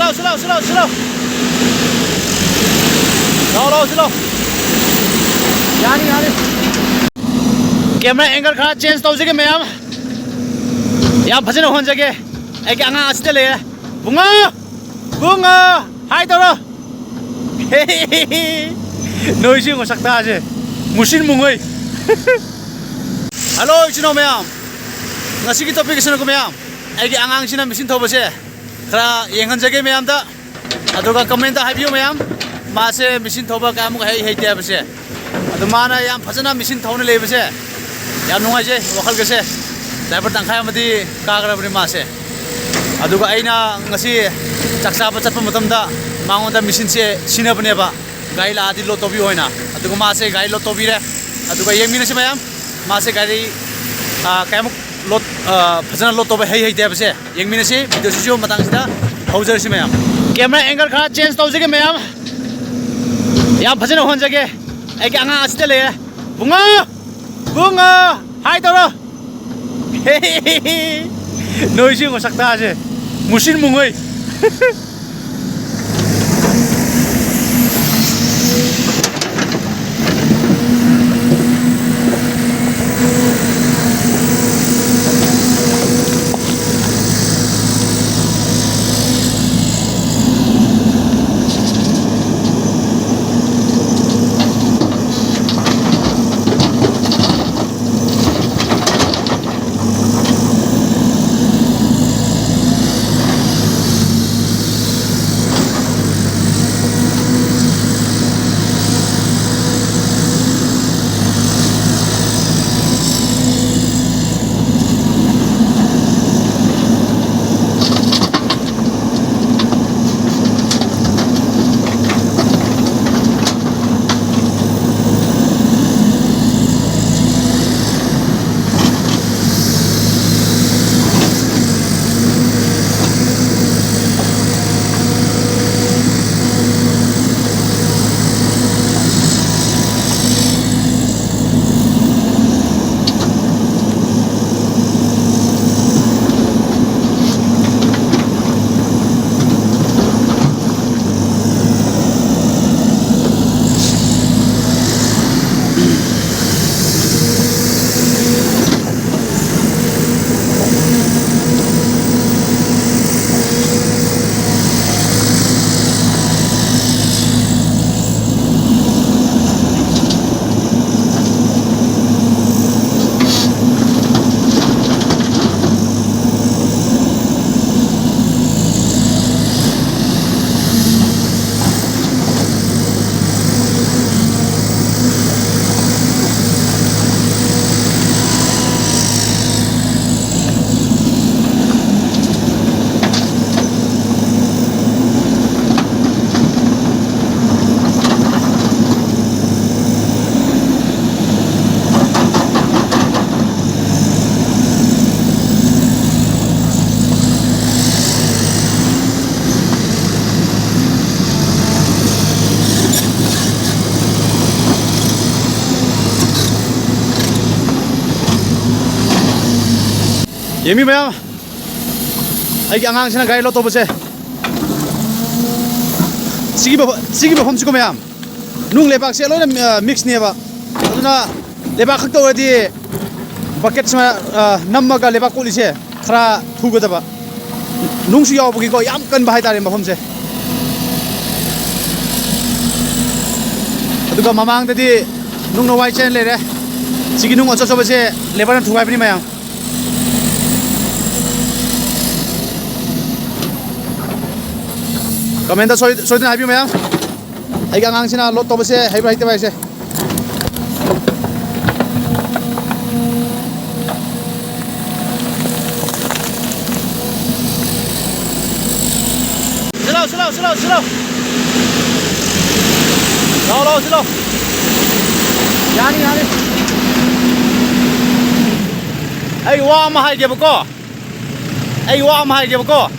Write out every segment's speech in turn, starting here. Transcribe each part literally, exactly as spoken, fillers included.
ꯂꯥꯎ, ꯁꯤ ꯂꯥꯎ, ꯁꯤ ꯂꯥꯎ, ꯁꯤ ꯂꯥꯎ꯫ ꯂꯥꯎ, ꯂꯥꯎ, ꯁꯤ ꯂꯥꯎ꯫ ꯌꯥꯅꯤ, ꯌꯥꯅꯤ꯫ Camera angle ꯈꯔ change ꯇꯧꯖꯒꯦ ꯃꯌꯥꯝ꯫ ꯌꯥꯝ ꯐꯖꯅ ꯍꯣꯟꯖꯒꯦ꯫ ꯑꯩꯒꯤ ꯑꯉꯥꯡ ꯑꯁꯤꯗ ꯂꯩꯔꯦ꯫ ꯕꯨꯡꯉꯣ! ꯕꯨꯡꯉꯣ! Hi ꯇꯧꯔꯣ꯫ ꯅꯣꯏꯁꯤ ꯉꯁꯛꯇꯥꯁꯦ꯫ ꯃꯨꯁꯤꯟ ꯃꯨꯡꯉꯩ꯫ Hello, ꯏꯆꯤꯟ ꯏꯅꯥꯎ ꯃꯌꯥꯝ꯫ ꯉꯁꯤꯒꯤ topic ꯑꯁꯤꯅꯀꯣ ꯃꯌꯥꯝ, ꯑꯩꯒꯤ ꯑꯉꯥꯡꯁꯤꯅ machine ꯊꯧꯕꯁꯦ ꯈꯔ ꯌꯦꯡꯍꯟꯖꯒꯦ ꯃꯌꯥꯝꯗ꯫ ꯑꯗꯨꯒ comment ꯍꯥꯏꯕꯤꯌꯨ ꯃꯌꯥꯝ, ꯃꯥꯁꯦ machine ꯊꯧꯕ ꯀꯌꯥꯃꯨꯛ ꯍꯩ ꯍꯩꯇꯦ ꯍꯥꯏꯕꯁꯦ꯫ ꯑꯗꯨ ꯃꯥꯅ ꯌꯥꯝ ꯐꯖꯅ machine ꯊꯧꯅ ꯂꯩꯕꯁꯦ ꯌꯥꯝ ꯅꯨꯡꯉꯥꯏꯖꯩ, ꯋꯥꯈꯜꯒꯁꯦ꯫ Driver ꯇꯪꯈꯥꯏ ꯑꯃꯗꯤ ꯀꯥꯈ꯭ꯔꯕꯅꯤ ꯃꯥꯁꯦ꯫ ꯑꯗꯨꯒ ꯑꯩꯅ ꯉꯁꯤ ꯆꯥꯛ ꯆꯥꯕ ꯆꯠꯄ ꯃꯇꯝꯗ ꯃꯉꯣꯟꯗ machineꯁꯦ ꯁꯤꯟꯅꯕꯅꯦꯕ, ꯒꯥꯔꯤ ꯂꯥꯛꯑꯗꯤ load ꯇꯧꯕꯤꯌꯨ ꯍꯥꯏꯅ꯫ ꯑꯗꯨꯒ ꯃꯥꯁꯦ ꯒꯥꯔꯤ load ꯇꯧꯕꯤꯔꯦ꯫ ꯑꯗꯨꯒ ꯌꯦꯡꯃꯤꯟꯅꯁꯤ ꯃꯌꯥꯝ, ꯃꯥꯁꯦ ꯒꯥꯔꯤ, ꯑ, ꯀꯌꯥꯃꯨꯛ load, ꯑ, ꯐꯖꯅ load ꯇꯧꯕ ꯍꯩ ꯍꯩꯇꯦ ꯍꯥꯏꯕꯁꯦ ꯌꯦꯡꯃꯤꯟꯅꯁꯤ꯫ Videoꯁꯤꯁꯨ ꯃꯇꯥꯡꯁꯤꯗ ꯍꯧꯖꯔꯁꯤ ꯃꯌꯥꯝ꯫ Camera angle ꯈꯔ change ꯇꯧꯖꯒꯦ ꯃꯌꯥꯝ꯫ ꯌꯥꯝ ꯐꯖꯅ ꯍꯣꯟꯖꯒꯦ꯫ ꯑꯩꯒꯤ ꯑꯉꯥꯡ ꯑꯁꯤꯗ ꯂꯩꯔꯦ꯫ ꯕꯨꯡꯉꯣ! ꯕꯨꯡꯉꯣ! Hi ꯇꯧꯔꯣ꯫ ꯅꯣꯏꯁꯤ ꯉꯁꯛꯇꯥꯁꯦ꯫ ꯃꯨꯁꯤꯟ ꯃꯨꯡꯉꯩ꯫ ꯌꯦꯡꯕꯤꯌꯨ ꯃꯌꯥꯝ, ꯑꯩꯒꯤ ꯑꯉꯥꯡꯁꯤꯅ ꯒꯥꯔꯤ ꯂꯣꯗ ꯇꯧꯕꯁꯦ꯫ ꯁꯤꯒꯤ ꯃꯐ-, ꯁꯤꯒꯤ ꯃꯐꯝꯁꯤꯀꯣ ꯃꯌꯥꯝ, ꯅꯨꯡ ꯂꯩꯕꯥꯛꯁꯦ ꯂꯣꯏꯅ, ꯑ, ꯃꯤꯛꯁꯅꯦꯕ꯫ ꯑꯗꯨꯅ ꯂꯩꯕꯥꯛ ꯈꯛꯇ ꯑꯣꯏꯔꯗꯤ ꯕꯛꯀꯦꯠ ꯁꯨꯃꯥꯏꯅ, ꯑ, ꯅꯝꯃꯒ ꯂꯩꯕꯥꯛ ꯀꯣꯠꯂꯤꯁꯦ ꯈꯔ ꯊꯨꯒꯗꯕ꯫ ꯅꯨꯡꯁꯨ ꯌꯥꯎꯕꯒꯤꯀꯣ ꯌꯥꯝ ꯀꯟꯕ ꯍꯥꯏꯇꯥꯔꯦ ꯃꯐꯝꯁꯦ꯫ ꯑꯗꯨꯒ ꯃꯃꯥꯡꯗꯗꯤ ꯅꯨꯡꯅ ꯋꯥꯏ ꯆꯥꯏꯅ ꯂꯩꯔꯦ꯫ ꯁꯤꯒꯤ ꯅꯨꯡ ꯑꯆꯧ ꯑꯆꯧꯕꯁꯦ ꯂꯦꯕꯔꯅ ꯊꯨꯒꯥꯏꯕꯅꯤ ꯃꯌꯥꯝ꯫ ꯀꯃꯦꯟꯗ ꯁꯣꯏ-, ꯁꯣꯏꯗꯅ ꯍꯥꯏꯕꯤꯌꯨ ꯃꯌꯥꯝ꯫ ꯑꯩꯒꯤ ꯑꯉꯥꯡꯁꯤꯅ ꯂꯣꯗ ꯇꯧꯕꯁꯦ ꯍꯩꯕ꯭ꯔꯥ ꯍꯩꯇꯕ꯭ꯔꯥ ꯍꯥꯏꯁꯦ꯫ ꯁꯤꯂꯥꯎ, ꯁꯤꯂꯥꯎ, ꯁꯤꯂꯥꯎ, ꯁꯤꯂꯥꯎ꯫ ꯂꯥꯎ, ꯂꯥꯎ, ꯁꯤꯂꯥꯎ꯫ ꯌꯥꯅꯤ, ꯌꯥꯅꯤ꯫ ꯑꯩ ꯋꯥ ꯑꯃ ꯍꯥꯏꯒꯦꯕꯀꯣ꯫ ꯑꯩ ꯋꯥ ꯑꯃ ꯍꯥꯏꯒꯦꯕꯀꯣ꯫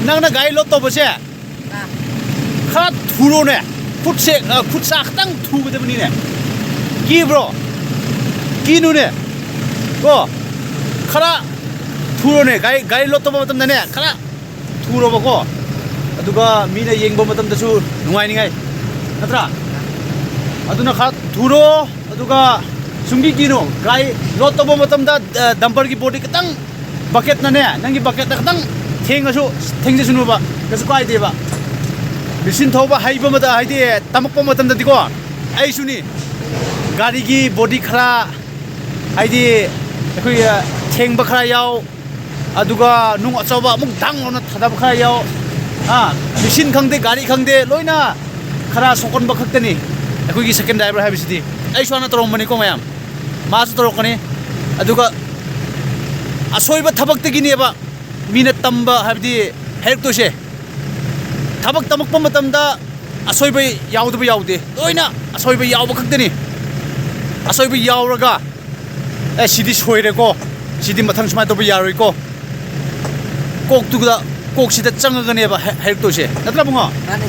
ꯅꯪꯅ ꯒꯥꯔꯤ ꯂꯣꯗ ꯇꯧꯕꯁꯦ, ꯑꯥ꯫ ꯈꯔ ꯊꯨꯔꯣꯅꯦ꯫ ꯈꯨꯠꯁꯦ, ꯑ, ꯈꯨꯠ ꯁꯥ ꯈꯤꯇꯪ ꯊꯨꯒꯗꯕꯅꯤꯅꯦ꯫ ꯀꯤꯕ꯭ꯔꯣ? ꯀꯤꯅꯨꯅꯦ꯫ ꯀꯣ? ꯈꯔ ꯊꯨꯔꯣꯅꯦ꯫ ꯒꯥꯔꯤ, ꯒꯥꯔꯤ ꯂꯣꯗ ꯇꯧꯕ ꯃꯇꯝꯗꯅꯦ, ꯈꯔ ꯊꯨꯔꯣꯕꯀꯣ꯫ ꯑꯗꯨꯒ ꯃꯤꯅ ꯌꯦꯡꯕ ꯃꯇꯝꯗꯁꯨ ꯅꯨꯡꯉꯥꯏꯅꯤꯡꯉꯥꯏ꯫ ꯅꯠꯇ꯭ꯔꯥ? ꯑꯗꯨꯅ ꯈꯔ ꯊꯨꯔꯣ꯫ ꯑꯗꯨꯒ ꯁꯨꯝꯒꯤ ꯀꯤꯅꯣ, ꯒꯥꯔꯤ ꯂꯣꯗ ꯇꯧꯕ ꯃꯇꯝꯗ, ꯑ, ꯗꯝꯄꯔꯒꯤ ꯕꯣꯗꯤ ꯈꯤꯇꯪ ꯕꯛꯀꯦꯠꯅꯅꯦ, ꯅꯪꯒꯤ ꯕꯛꯀꯦꯠꯅ ꯈꯤꯇꯪ ꯊꯦꯡꯉꯁꯨ ꯊꯦꯡꯖꯁꯅꯨꯕ, ꯀꯩꯁꯨ ꯀꯥꯏꯗꯦꯕ꯫ ꯃꯦꯆꯤꯟ ꯊꯧꯕ ꯍꯩꯕ ꯃꯇꯝ, ꯍꯥꯏꯗꯤ ꯇꯝꯃꯛꯄ ꯃꯇꯝꯗꯗꯤꯀꯣ, ꯑꯩꯁꯨꯅꯤ, ꯒꯥꯔꯤꯒꯤ ꯕꯣꯗꯤ ꯈꯔ, ꯍꯥꯏꯗꯤ ꯑꯩꯈꯣꯏ, ꯑ, ꯊꯦꯡꯕ ꯈꯔ ꯌꯥꯎ, ꯑꯗꯨꯒ ꯅꯨꯡ ꯑꯆꯧꯕ ꯑꯃꯨꯛ ꯗꯥꯡ ꯂꯥꯎꯅ ꯊꯥꯗꯕ ꯈꯔ ꯌꯥꯎ꯫ ꯑꯥ, ꯃꯦꯆꯤꯟ ꯈꯪꯗꯦ, ꯒꯥꯔꯤ ꯈꯪꯗꯦ, ꯂꯣꯏꯅ ꯈꯔ ꯁꯣꯛꯀꯟꯕ ꯈꯛꯇꯅꯤ ꯑꯩꯈꯣꯏꯒꯤ ꯁꯦꯀꯦꯟ ꯗ꯭ꯔꯥꯏꯚꯔ ꯍꯥꯏꯕꯁꯤꯗꯤ꯫ ꯑꯩꯁꯨ ꯍꯥꯟꯅ ꯇꯧꯔꯝꯕꯅꯤꯀꯣ ꯃꯌꯥꯝ, ꯃꯥꯁꯨ ꯇꯧꯔꯛꯀꯅꯤ꯫ ꯑꯗꯨꯒ ꯑꯁꯣꯏꯕ ꯊꯕꯛꯇꯒꯤꯅꯦꯕ ꯃꯤꯅ ꯇꯝꯕ ꯍꯥꯏꯕꯗꯤ ꯍꯩꯔꯛꯇꯣꯏꯁꯦ꯫ ꯊꯕꯛ ꯇꯝꯃꯛꯄ ꯃꯇꯝꯗ ꯑꯁꯣꯏꯕ ꯌꯥꯎꯗꯕ ꯌꯥꯎꯗꯦ, ꯂꯣꯏꯅ ꯑꯁꯣꯏꯕ ꯌꯥꯎꯕ ꯈꯛꯇꯅꯤ꯫ ꯑꯁꯣꯏꯕ ꯌꯥꯎꯔꯒ, "ꯑꯦ, ꯁꯤꯗꯤ ꯁꯣꯏꯔꯦꯀꯣ, ꯁꯤꯗꯤ ꯃꯊꯪ ꯁꯨꯃꯥꯏꯅ ꯇꯧꯕ ꯌꯥꯔꯣꯏꯀꯣ", ꯀꯣꯛꯇꯨꯗ, ꯀꯣꯛꯁꯤꯗ ꯆꯪꯉꯒꯅꯦꯕ ꯍꯩ-, ꯍꯩꯔꯛꯇꯣꯏꯁꯦ꯫ ꯅꯠꯇ꯭ꯔꯥ, ꯕꯨꯡꯉꯣ? ꯃꯥꯅꯤ꯫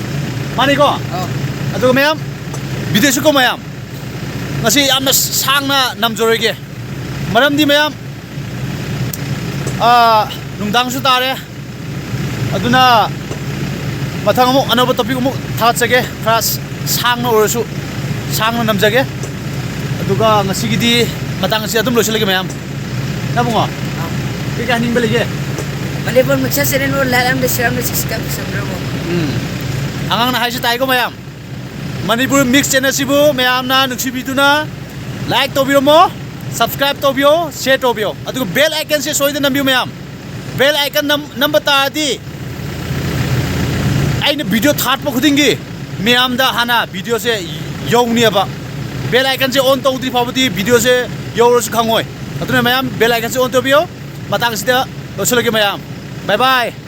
ꯃꯥꯅꯤꯀꯣ? ꯑꯧ꯫ ꯑꯗꯨꯒ ꯃꯌꯥꯝ, ꯚꯤꯗꯤꯑꯣꯁꯤꯀꯣ ꯃꯌꯥꯝ, ꯉꯁꯤ ꯌꯥꯝꯅ ꯁꯥꯡꯅ ꯅꯝꯖꯔꯣꯏꯒꯦ꯫ ꯃꯔꯝꯗꯤ ꯃꯌꯥꯝ, ꯑꯥ, ꯅꯨꯡꯗꯥꯡꯁꯨ ꯇꯥꯔꯦ, ꯑꯗꯨꯅ ꯃꯊꯪ ꯑꯃꯨꯛ ꯑꯅꯧꯕ topic ꯑꯃꯨꯛ ꯊꯥꯒꯠꯆꯒꯦ, ꯈꯔ ꯁꯥꯡꯅ ꯑꯣꯏꯔꯁꯨ, ꯁꯥꯡꯅ ꯅꯝꯖꯒꯦ꯫ ꯑꯗꯨꯒ ꯉꯁꯤꯒꯤꯗꯤ ꯃꯇꯥꯡ ꯑꯁꯤ ꯑꯗꯨꯝ ꯂꯣꯏꯁꯤꯜꯂꯒꯦ ꯃꯌꯥꯝ꯫ ꯅꯕꯨꯡꯉꯣ, ꯀꯩ ꯀꯩ ꯍꯥꯏꯅꯤꯡꯕ ꯂꯩꯒꯦ? ꯃꯅꯤꯄꯨꯔ ꯃꯤꯛꯆꯔ ꯆꯦꯅꯦꯜꯕꯨ like ꯑꯃꯗꯤ share ꯑꯃꯗꯤ subscribe ꯇꯧꯁꯟꯕꯤꯔꯝꯃꯣ꯫ ꯎꯝ꯫ ꯑꯉꯥꯡꯅ ꯍꯥꯏꯁꯤ ꯇꯥꯏꯀꯣ ꯃꯌꯥꯝ꯫ ꯃꯅꯤꯄꯨꯔ ꯃꯤꯛꯁ ꯆꯦꯅꯦꯜꯁꯤꯕꯨ ꯃꯌꯥꯝꯅ ꯅꯨꯡꯁꯤꯕꯤꯗꯨꯅ like ꯇꯧꯕꯤꯔꯝꯃꯣ, subscribe ꯇꯧꯕꯤꯌꯣ, share ꯇꯧꯕꯤꯌꯣ, ꯑꯗꯨꯒ bell iconꯁꯦ ꯁꯣꯏꯗꯅ ꯅꯝꯕꯤꯌꯨ ꯃꯌꯥꯝ꯫ Bell icon ꯅꯝ-, ꯅꯝꯕ ꯇꯥꯔꯗꯤ ꯑꯩꯅ video ꯊꯥꯔꯛꯄ ꯈꯨꯗꯤꯡꯒꯤ ꯃꯌꯥꯝꯗ ꯍꯥꯟꯅ videoꯁꯦ ꯌꯧꯅꯦꯕ꯫ Bell iconꯁꯦ on ꯇꯧꯗ꯭ꯔꯤ ꯐꯥꯎꯕꯗꯤ videoꯁꯦ ꯌꯧꯔꯁꯨ ꯈꯪꯉꯣꯏ꯫ ꯑꯗꯨꯅ ꯃꯌꯥꯝ bell iconꯁꯦ on ꯇꯧꯕꯤꯌꯣ꯫ ꯃꯇꯥꯡꯁꯤꯗ ꯂꯣꯏꯁꯤꯜꯂꯒꯦ ꯃꯌꯥꯝ꯫ Bye bye꯫